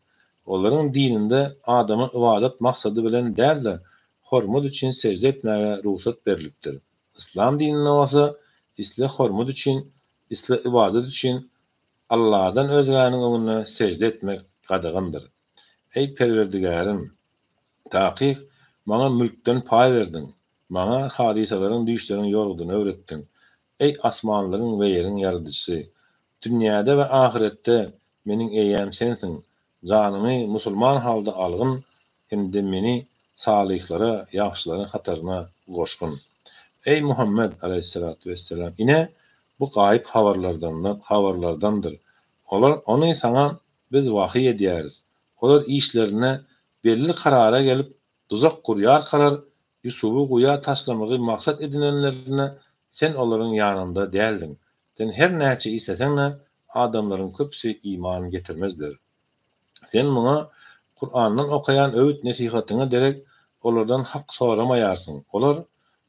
Olaryň dininde adama ybadat maksady bilen däl-de, hormat üçin sežde etmäge rugsat berlipdir. Yslam dininde bolsa, isle hormat üçin, isle ybadat üçin Alladan özgäniň öňünde sežde etmek gadagandyr. Eý, Perwerdigärim! Takyk, maňa mülkden paý berdiň, maňa hadysalaryň, düýşleriň ýorgudyny öwretdiň. Eý, asmanlaryň we ýeriň Ýaradyjysy! Dünýäde we ahyretde meniň eýäm Sensiň, Janymy musulman halda algyn hem-de meni salyhlara, ýagşylaryň hataryna goşgun. Eý, Muhammet, aleýhissalatu wesselam, ine, bu gaýyp habarlardandyr. Olar, ony saňa Biz wahyý edýäris. Olar işlerinde belli karara gelip, duzak gurýarkalar, Ýusuby guýa taşlamagy maksat edinenlerinde sen olaryň ýanynda däldiň. Sen her näçe isleseň-de, adamlaryň köpüsi iman getirmezler. Sen muňa Kurandan okaýan öwüt-nesihatyňa derek olardan hak soramaýarsyň. Olar,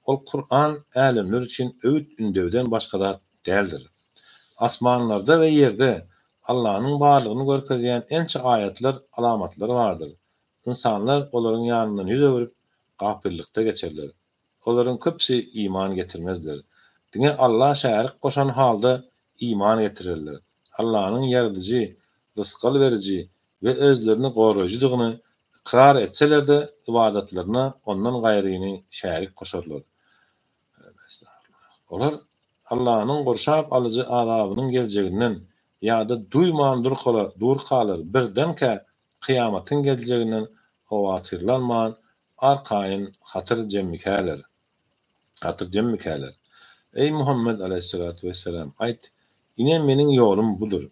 Ol Kuran älemler üçin öwüt-ündewden başga zat däldir. Asmanlarda we ýerde Allanyň barlygyny görkezýän ençe aýatlar, alamatlar bardyr. Ynsanlar olaryň ýanyndan ýüz öwrüp, gapyllykda geçerler. Olaryň köpüsi iman getirmezler. Diňe Alla şärik goşan halda iman getirerler. Allanyň Ýaradyjy, rysgal beriji we özlerini goraýjydygyny ykrar etseler-de, ybadatlaryna Ondan gaýryny şärik goşarlar. Olar Allanyň gurşap alyjy azabynyň geljeginden ýa-da duýman durkalar birdenkä kyýamatyň geljeginden howatyrlanman arkaýyn hatyr jemmikäler. Hatyr jemmikäler. Eý, Muhammet aleýhissalatu wessalam, aýt, Ine meniň ýolum budur.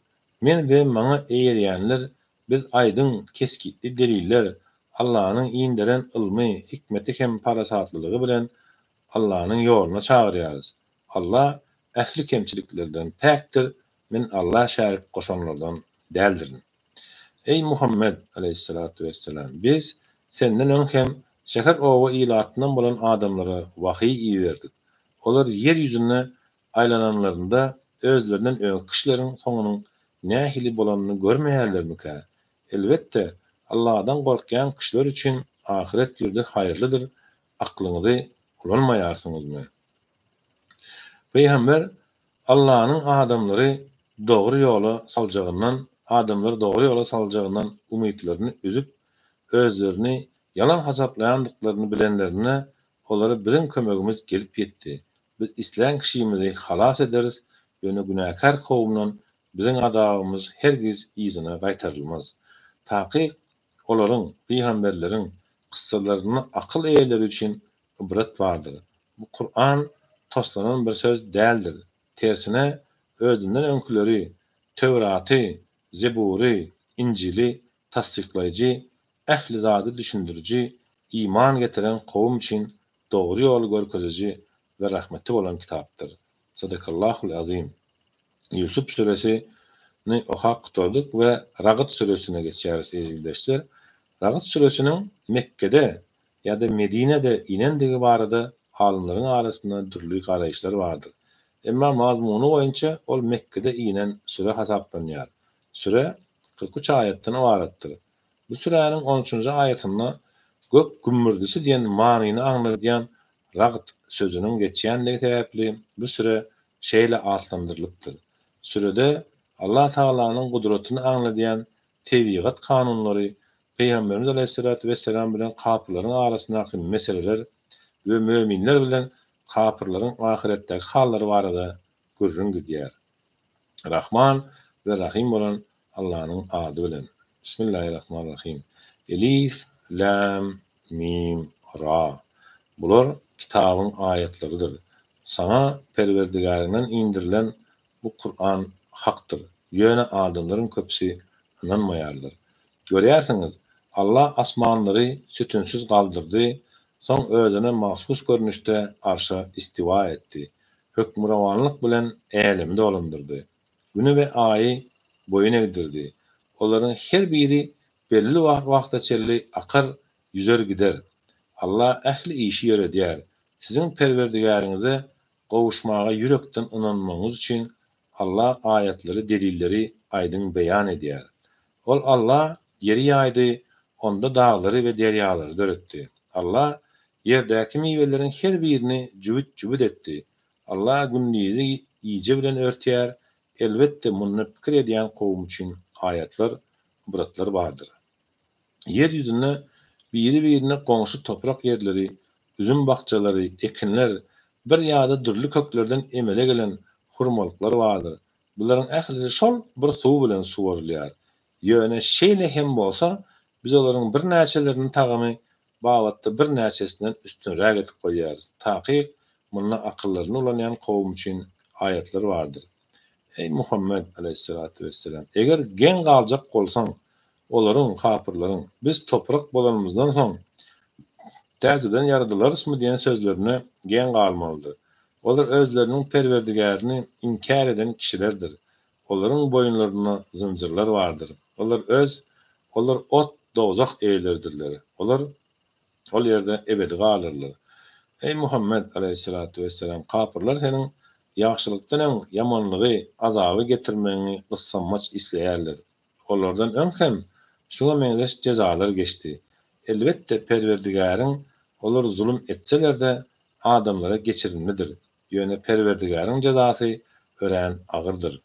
Men we maňa eýerýänler biz aýdyň, kesgitli deliller, Allanyň inderen ylmy, hikmeti hem parasatlylygy bilen Allanyň ýoluna çagyrýarys. Alla ähli kemçiliklerden päkdir, men Alla şärik goşanlardan däldirin. Eý, Muhammet, aleýhissalatu wessalam! Biz senden öň hem şäher-oba ilatyndan bolan adamlara wahyý iberdik. Olar ýer ýüzünde aýlananlarynda özlerinden öňki kişileriň soňunyň nähili bolanyny görmeýärlermikä? Elbetde, Alladan gorkýan kişiler üçin ahyret ýurdy haýyrlydyr, aklyňyzy ulanmaýarsyňyzmy? Pygamber Allanyň adamlary dogry ýola saljagyndan, adamlary dogry ýola saljagyndan umytlaryny üzüp, özlerini ýalan hasaplaýandyklaryny bilenlerinde, olara biziň kömegimiz gelip ýetdi. Biz islän kişimizi halas ederis, ýöne günäkär kowumdan biziň azabymyz hergiz yzyna gaýtarylmaz. Takyk, olaryň, pygamberleriň, kyssalarynda akyl eýeleri üçin ybrat bardyr. Bu Kuran toslanan bir söz däldir. Tersine, özünden öňküleri, Töwraty, Zebury, Injili tassyklaýjy, ähli zady düşündiriji, iman getiren kowum üçin dogry ýoly görkeziji we rahmeti bolan kitapdyr. Sadakallahul azim. Ýusup süresi ni okap gutardyk we Ragd süresine geçýäris eziz ildeşler. Ragd süresiniň Mekgede ýa-da Medinede inendigi barada alymlaryň arasynda dürli garaýyşlar bardyr. Emma mazmuny boýunça ol Mekgede inen süre hasaplanýar. Süre 43 aýatdan ybaratdyr. Bu süräniň on üçünji aýatynda gök gümmürdisi diýen manyny aňladýan ragd sözüniň geçýändigi sebäpli bu süre şeýle atlandyrylypdyr. Sürede Allah Tagalanyň gudratyny aňladýan tebigat kanunlary, Pygamberimiz aleýhissalatu wessalam bilen kapyrlaryň arasyndaky meseleler we möminler bilen kapyrlaryň ahyretdäki hallary barada gürrüň gidýär. Rahman we Rahym bolan Allanyň ady bilen. Bismillahirrahmanirrahym. Elif, Läm, Mim, Ra. Bular kitabyň aýatlarydyr. Saňa Perwerdigäriňden inderilen bu Kuran hakdyr, ýöne adamlaryň köpüsi ynanmaýarlar. Görýärsiňiz, Allah asmanlary sütünsiz galdyrdy, soň Özüne mahsus görnüşde Arşa istiwa etdi. Hökmürowanlyk bilen älemi dolandyrdy. Güni we Aýy boýun egdirdi. Olaryň her biri belli wagta çenli akar, ýüzer gider. Allah ähli işi ýöredýär. Siziň Perwerdigäriňize gowuşmaga ýürekden ynanmagyňyz üçin Allah aýatlary, delilleri aýdyň beýan edýär. Ol Allah ýeri ýaýdy, onda daglary we derýalary döretdi. Allah ýerdäki miweleriň her birini jübüt-jübüt etdi. Allah gündizi gije bilen örtýär, elbetde munda pikir edýän kowum üçin aýatlar, ybratlar bardyr. Ýer ýüzünde biri-birine goňşy toprak ýerleri, üzüm bakjalary, ekinler, bir ýa-da dürli köklerden emele gelen hurmalyklar bardyr. Bularyň ählisi şol bir suw bilen suwarylýar. Ýöne şeýle hem bolsa, biz olaryň birnäçeleriniň tagamy babatda birnäçesinden üstünräk edip goýýarys. Takyk, munda akyllaryny ulanýan kowum üçin aýatlar bardyr. Eý, Muhammet, aleýhissalatu wesselam, eger geň galjak bolsaň, olaryň, kapyrlaryň, Biz toprak bolanymyzdan soň, täzeden ýaradylarysmy diýen sözlerine geň galmalydyr. Olar özleriniň Perwerdigärini inkär eden kişilerdir. Olaryň boýunlarynda zynjyrlar bardyr. Olar öz, olar ot, dowzah eýeleridirler. Olar ol ýerde ebedi galarlar. Eý, Muhammet, aleýhissalatu wesselam, kapyrlar seniň ýagşylykdan öň ýamanlygy, azaby getirmegiňi gyssanmaç isleýärler. Olardan öň hem şuňa meňzeş jezalar geçdi. Elbetde, Perwerdigäriň olar zulum etseler-de, adamlara geçirimlidir. Ýöne Perwerdigäriň jezasy örän agyrdyr.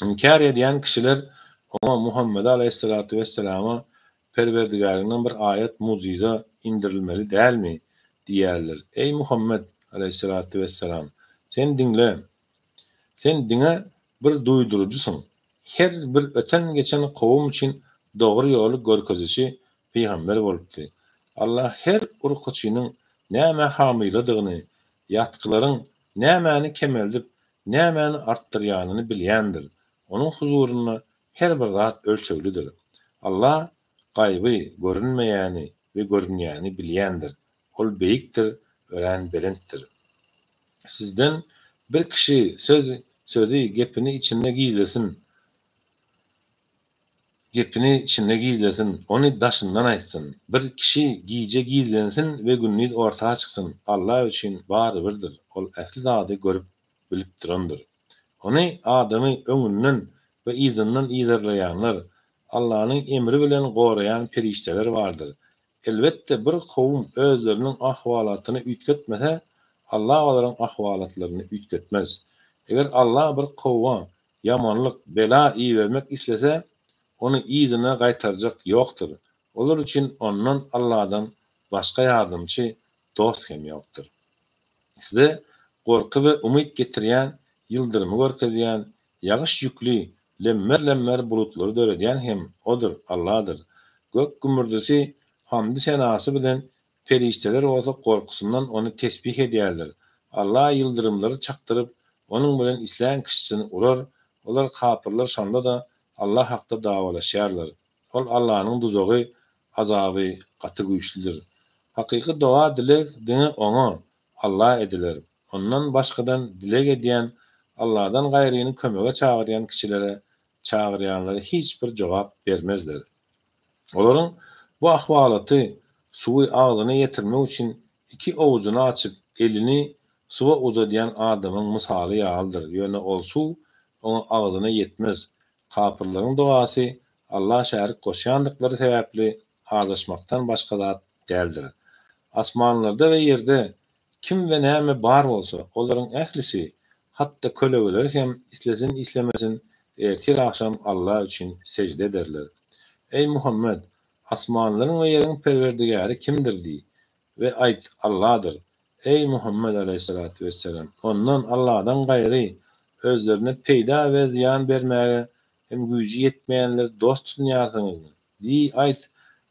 Inkär edýän kişiler oňa, Muhammede aleýhissalatu wesselama, Perwerdigäriňden bir aýat, mugjyza, indirilmeli dälmi? diýýärler. Eý, Muhammet, aleýhissalatu wesselam! Sen diňle! Sen diňe bir duýduryjysyň. Her bir öten-geçen kowum üçin dogry ýoly görkeziji pygamber bolupdy. Allah her urkaçynyň nämä hamyladygyny, ýatgylaryň nämäni kemeldip, nämäni artdyrýanyny bilýändir. Onuň huzurynda her bir zat ölçeglidir. Allah gaýby, görünmeýäni we görünýäni bilýändir. Ol beýikdir, örän belentdir. Sizden bir kişi söz, sözi, gepini içinde gizlesin, gepini içinde gizlesin, ony daşyndan aýtsyn. Bir kişi gije gizlensin we gündiz orta çyksyn, Allah üçin bary birdir, Ol ähli zady görüp, bilip durandyr. Ony, adamy, öňünden we yzyndan yzarlaýanlar, Allanyň emri bilen goraýan perişdeler bardyr. Elbetde, bir kowum özleriniň ahwalatyny üýtgetmese, Allah olaryň ahwalatlaryny üýtgetmez. Eger Allah bir kowuma ýamanlyk, bela, ibermek islese, ony yzyna gaýtarjak ýokdur. Olar üçin Ondan, Allahdan, başga ýardamçy, dost hem ýokdur. Size gorky we umyt getirýän, ýyldyrymy görkezýän, ýagyş ýükli, lemmer-lemmer bulutlary döredýän hem Odur, Alladyr. Gök gümmürdisi hamdy-senasy bilen, perişdeler bolsa gorkusyndan Ony tesbih edýärler. Allah ýyldyrymlary çakdyryp, onuň bilen islän kişisini urar, olar kapyrlar şonda-da Allah hakda dawalaşýarlar. Ol Allanyň duzagy, azaby, gaty güýçlüdir. Hakyky doga-dileg diňe Oňa, Alla ediler. Ondan başgadan dileg edýän, Alladan gaýryny kömege çagyrýan kişilere çagyrýanlara hiç bir jogap bermezler. Olaryň bu ahwalaty suwy agzyna ýetirmek üçin iki owujyny açyp, elini suwa uzadýan adamyň mysaly ýalydyr, ýöne ol suw oňa agzyna ýetmez. Kapyrlaryň dogasy Alla şärik goşýandyklary sebäpli azaşmakdan başga zat däldir. Asmanlarda we ýerde kim we näme bar bolsa, olaryň ählisi, hat-da kölegeler hem islesin-islemesin ertir-agşam Alla üçin sežde ederler. Eý, Muhammet! Asmanlaryň we ýeriň Perwerdigäri kimdir diý. We aýt, Alladyr. Eý, Muhammet aleýhissalatu wesselam! Ondan, Alladan, gaýry, özlerine peýda we zyýan bermäge hem güýji ýetmeýänleri dost tutunýarsyňyzmy? Diý, aýt,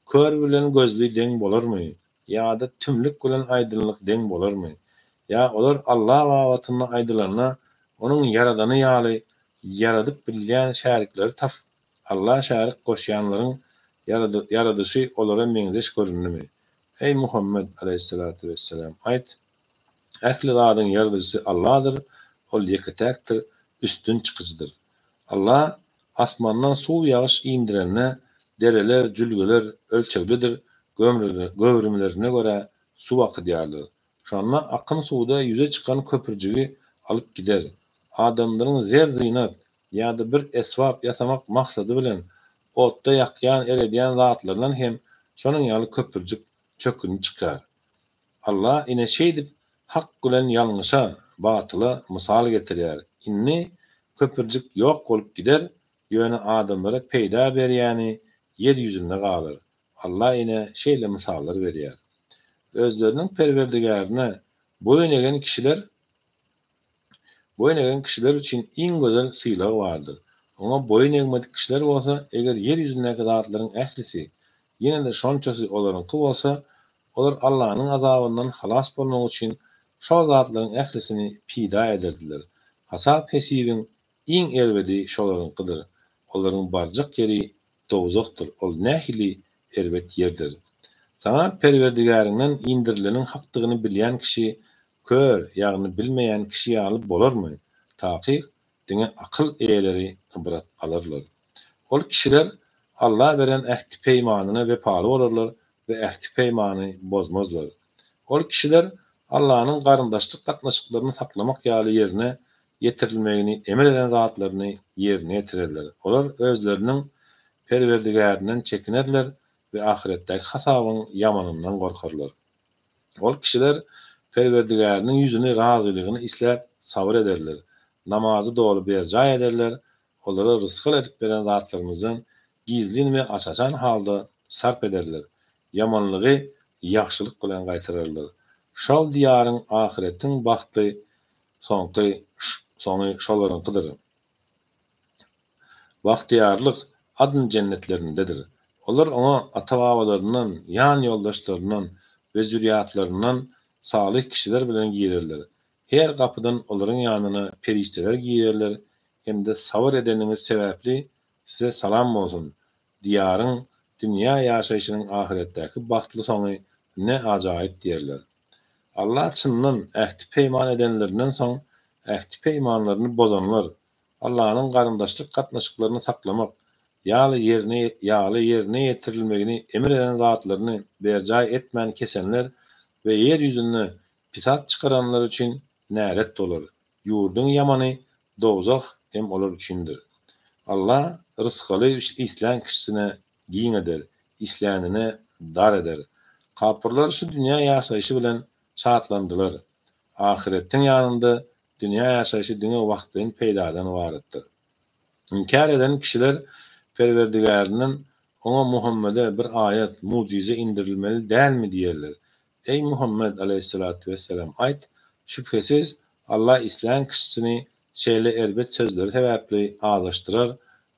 Kör bilen gözli deň bolarmy? Ýa-da tümlük bilen aýdyňlyk deň bolarmy? Ýa olar Alla babatynda aýdylanda, Onuň ýaradany ýaly ýaradyp bilýän şärikleri tapyp, Alla şärik goşýanlaryň ýaradyşy olara meňzeş göründimi? Eý, Muhammet, aleýhissalatu wesselam, aýt, Ähli zadyň ýaradyjysy Alladyr, Ol ýeke-täkdir, üstün çykyjydyr. Allah asmandan suw ýagyş indirende, dereler, jülgeler ölçeglidir, göwrümlerine görä suw akydýarlar. Şonda akyn suwda ýüze çykan köpürjigi alyp gider. Adamlaryň zer-zynat ýa-da bir esbap ýasamak maksady bilen otda ýakýan, eredýän zatlaryndan hem şonuň ýaly köpürjik, çökündi çykar. Allah ine şeýdip hak bilen ýalňyşa, batyla, mysal getirýär. Indi köpürjik ýok bolup gider, ýöne adamlara peýda berýäni ýer ýüzünde galar. Allah ine şeýle mysallar berýär. Özleriniň Perwerdigärine boýun egen kişiler Boýun egen kişiler üçin iň gözel sylag bardyr. Oňa boýun egmedik kişiler bolsa, eger ýer ýüzündäki zatlaryň ählisi, ýene-de şonçasy olaryňky bolsa, olar Allanyň azabyndan halas bolmak üçin şol zatlaryň ählisini pida ederdiler. Hasap-hesibiň iň erbedi şolaryňkydyr. Olaryň barjak ýeri dowzahdyr, ol nähili erbet ýerdir! Saňa Perwerdigäriňden indirileniň hakdygyny bilýän kişi Kör, ýagny bilmeýän kişi ýaly bolarmy? Takyk, diňe akyl eýeleri ybrat alarlar. Ol kişiler Alla beren ähti-peýmanyna wepaly bolarlar we ähti-peýmany bozmazlar. Ol kişiler Allanyň garyndaşlyk gatnaşyklaryny saklamak ýaly ýerine ýetirilmegini emr eden zatlaryny ýerine ýetirerler. Olar özleriniň Perwerdigärinden çekinerler we ahyretdäki hasabyň ýamanyndan gorkarlar. Ol kişiler. Perwerdigäriniň ýüzüni, razylygyny isläp sabyr ederler. Namazy doly berjaý ederler, olara rysgal edip beren zatlarymyzdan gizlin we aç-açan halda sarp ederler. Ýamanlygy ýagşylyk bilen gaýtararlar. Şol diýaryň, ahyretiň bagtly soňky soňy şolaryňkydyr. Bagtyýarlyk Adn jennetlerindedir. Olar oňa ata-babalaryndan, ýan ýoldaşlaryndan we zürýatlaryndan salyh kişiler bilen girerler. Her gapydan olaryň ýanyna perişdeler girerler hem-de sabyr edeniňiz sebäpli size salam bolsun, Diýaryň, dünýä ýaşaýşynyň ahyretdäki bagtly soňy ne ajaýyp diýerler. Allah çyndan ähti-peýman edenlerinden soň ähti-peýmanlaryny bozanlar, Allanyň garyndaşlyk gatnaşyklaryny saklamak ýaly ýerine ýaly ýerine ýetirilmegini emr eden zatlaryny berjaý etmän kesenler we ýer ýüzünde pisat çykaranlar üçin nälet bolar. Ýurduň ýamany dowzah hem olar üçindir. Allah rysgaly islän kişisine giň eder, islänine dar eder. Kapyrlar şu dünýä ýaşaýşy bilen şatlandylar. Ahyretiň ýanynda Dünýä ýaşaýşy diňe wagtlaýyn peýdadan ybaratdyr. Inkär eden kişiler Perwerdigärinden Oňa, Muhammede, bir aýat, mugjyza, indirilmeli dälmi diýerler. Eý, Muhammet, aleýhissalatu wesselam, aýt, Şübhesiz, Allah islän kişisini şeýle erbet sözleri sebäpli azaşdyrar,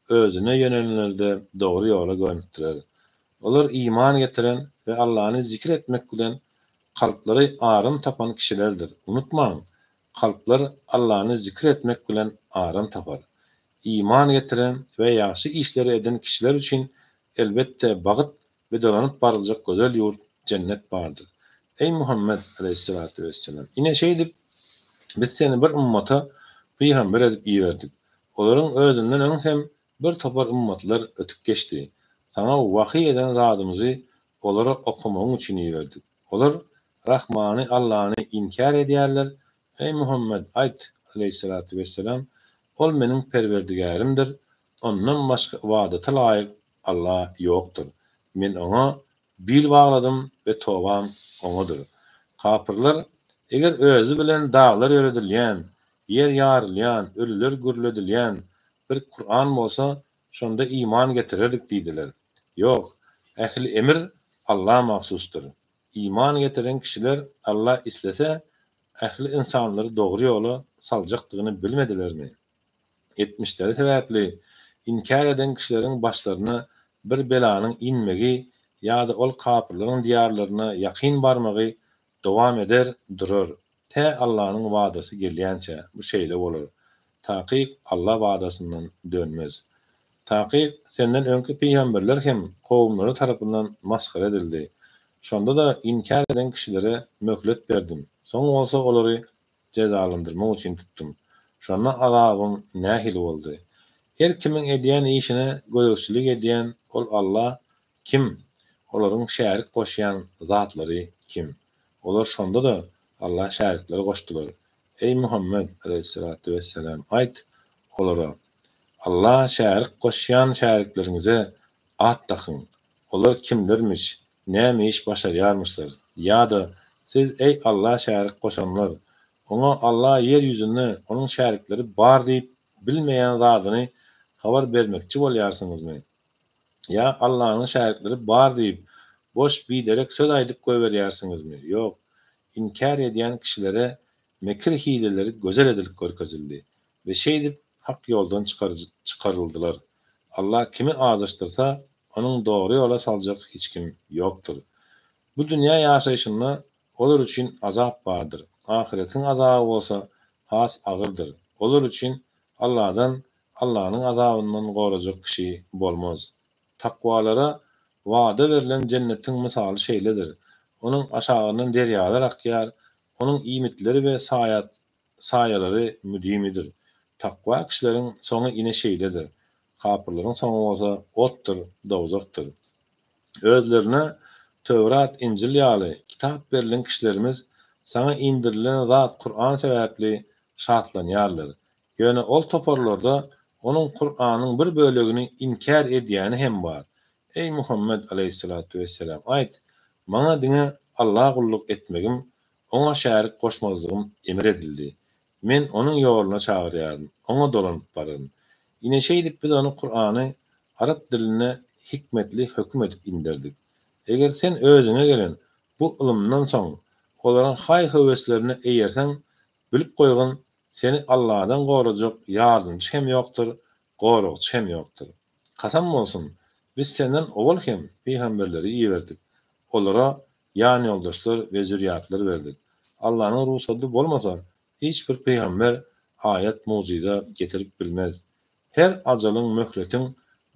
özüne ýönelenleri-de dogry ýola gönükdirer. Olar iman getiren we Allany zikir etmek bilen kalplary aram tapan kişilerdir. Unutmaň, kalplar Allany zikir etmek bilen aram tapar. Iman getiren we ýagşy işleri eden kişiler üçin elbetde bagt we dolanyp baryljak gözel ýurt, jennet bardyr. Eý Muhammet, aleýhissalatu wesselam! Ine şeýdip, Biz seni bir ymmata pygamber edip iberdik. Olaryň özünden öň hem bir topar ymmatlar ötüp geçdi. Saňa wahyý eden zadymyzy olara okamagyň üçin iberdik. Olar Rahmany, Allany, inkär edýärler. Eý, Muhammet, aýt, aleýhissalatu wesselam, Ol meniň Perwerdigärimdir, Ondan başga ybadata laýyk Alla ýokdur. Men Oňa bil bagladym we tobam Oňadyr. Kapyrlar, Eger özi bilen daglar ýöredilýän, ýer ýarylýan, ölüler gürledilýän bir Kuran bolsa, şonda iman getirerdik diýdiler. Ýok, ähli emir Alla mahsusdyr. Iman getiren kişiler Alla islese, ähli ynsanlary dogry ýola saljakdygyny bilmedilermi? Etmişleri sebäpli inkär eden kişileriň başlaryna bir belanyň inmegi ýa-da ol kapyrlaryň diýarlaryna ýakyn barmagy dowam eder durar, tä Allanyň wadasy gelýänçä, bu şeýle bolar. Takyk Alla wadasyndan dönmez. Takyk senden öňki pygamberler hem kowumlary tarapyndan masgara edildi. Şonda-da inkär eden kişilere möhlet berdim, soň bolsa olary jezalandyrmak üçin tutdum. Şonda azabym nähili boldy? Her kimiň edýän işine gözegçilik edýän ol Alla kim? Olaryň şärik goşýan zatlary kim? Olar şonda-da Alla şärikleri goşdular. Eý, Muhammet, aleýhissalatu wesselam, aýt, olara, Alla şärik goşýan şärikleriňize at dakyň. Olar kimlermiş, näme iş başarýarmyşlar? Ýa-da, siz, eý, Alla şärik goşanlar, Oňa, Alla, ýer ýüzünde Onuň şärikleri bar diýip bilmeýän zadyny habar bermekçi bolýarsyňyzmy? Ýa Allanyň şärikleri bar diýip, boş, biderek söz aýdyp goýberýärsiňizmi? Ýok, inkär edýän kişilere mekir-hileleri gözel edilip görkezildi we şeýdip hak ýoldan çykaryldylar. Allah kimi azaşdyrsa, onuň dogry ýola saljak hiç kim ýokdur. Bu dünýä ýaşaýşynda olar üçin azap bardyr, ahyretiň azaby bolsa has agyrdyr. Olar üçin Allahdan Allanyň azabyndan gorajak kişi bolmaz. Takwalara wada berlen jennetiň mysaly şeýledir, onuň aşagyndan derýalar akýar, onuň iýmitleri we saýalary müdimidir. Takwa kişileriň soňy ine şeýledir. Kapyrlaryň soňy bolsa otdur, dowzahdyr. Özlerine Töwrat, Injil ýaly kitap berlen kişilerimiz saňa inderilen zat Kuran sebäpli şatlanýarlar. Ýöne ol toparlarda onuň Kuranyň bir bölegini inkär edýäni hem bar. Eý Muhammet aleýhissalatu wesselam aýt, Maňa diňe Alla gulluk etmegim. Oňa şärik goşmazlygym emir edildi. Men Onuň ýoluna çagyrýaryn, Oňa dolanyp bararyn. Ine şeýdip biz ony Kurany arap dilinde hikmetli höküm edip inderdik. Eger sen özüňe gelen bu ylymdan soň olaryň haý-höweslerine eýerseň, bilip goýgun, seni Alladan gorajak ýardamçy hem ýokdur, goragçy hem ýokdur. Kasam bolsun, biz senden owal hem pygamberleri iberdik. Olara ýanýoldaşlar we zürýatlar berdik. Allanyň rugsady bolmasa, hiç bir pygamber aýat-mugjyza getirip bilmez. Her ajalyň, möhletiň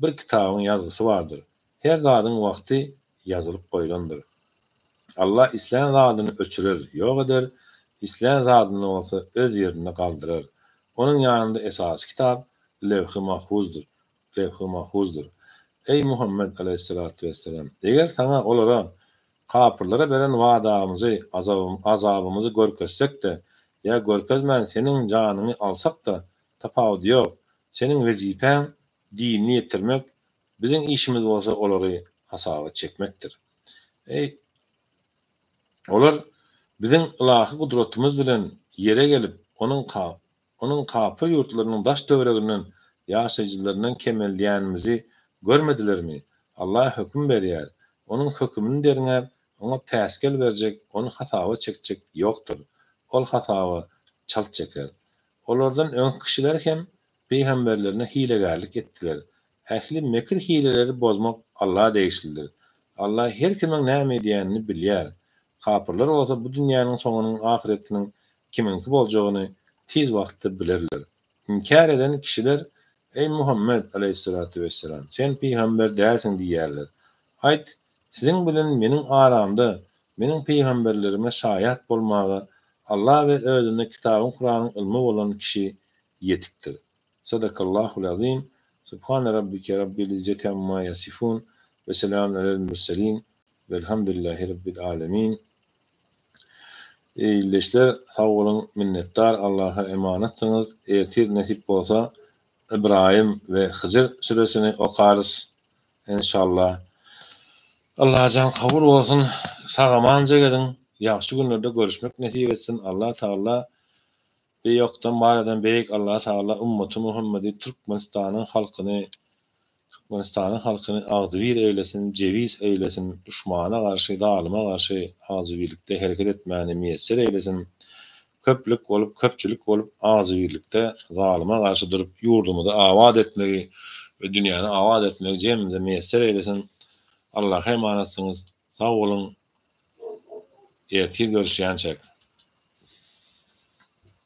bir kitabyň ýazgysy bardyr. Her zadyň wagty ýazylyp goýlandyr. Allah islän zadyny öçürer, ýok eder, islän zadyny bolsa öz ýerinde galdyrar. Onuň ýanynda esasy kitap Lewhi Mahfuzdyr, Lewhi Mahfuzdyr. Eý, Muhammet aleýhissalatu wessalam! Eger saňa olara, kapyrlara beren wadamyzy, azabymyzy görkezsek-de, ýa görkezmän seniň janyňy alsak-da, tapawudy ýok. Seniň wezipäň dinini ýetirmek, biziň işimiz bolsa olary hasaba çekmekdir. Eý, olar Biziň ylahy gudratymyz bilen ýere gelip, onuň onuň kapyr ýurtlarynyň daş-töwereginden ýaşaýjylaryndan kemeldýänimizi görmedilermi? Allah höküm berýär. Onuň hökümini derňäp, oňa päsgel berjek, ony hasaba çekjek ýokdur. Ol hasaba çalt çeker. Olardan öňki kişiler hem pygamberlerine hilegärlik etdiler. Ähli mekir-hileleri bozmak Alla degişlidir. Alla her kimiň näme edýänini bilýär. Kapyrlar bolsa bu dünýäniň soňunyň ahyretiniň kimiňki boljagyny tiz wagtda bilerler. Inkär eden kişiler, Eý Muhammet, aleýhissalatu wessalam, sen pygamber dälsiň diýýärler. Aýt, Siziň bilen meniň aramda meniň pygamberlerime şaýat bolmaga Alla we özünde kitabyň Kuranyň ylmy bolan kişi ýetikdir. Sadakallahul azim Subhane rabbike rabbil izzeti amma yasifun ve selamun alel murselin velhamdülillahi rabbil alemin Eý ildeşler sag boluň minnetdar Allaha emanatsyňyz ertir nesip bolsa Ybraýym we Hyjr süresini okarys enşallah Allajan kabul bolsun sag-amanja geziň ýagşy günlerde görüşmek nesip etsin Allah Tagala Beýokdan bar eden beýik Allah Tagala ümmaty Muhammedi Türkmenistanyň halkyny Türkmenistanyň halkyny agzybir eýlesin jebis eýlesin duşmana garşy zalyma garşy agzybirlikde hereket etmäni miýesser eýlesin köplük bolup köpçülik bolup agzybirlikde zalyma garşy durup ýurdumyzy abat etmegi we dünýäni abat etmegi jemimize miýesser eýlesin Allaha emanatsyňyz sag boluň ertir görüşýänçäk.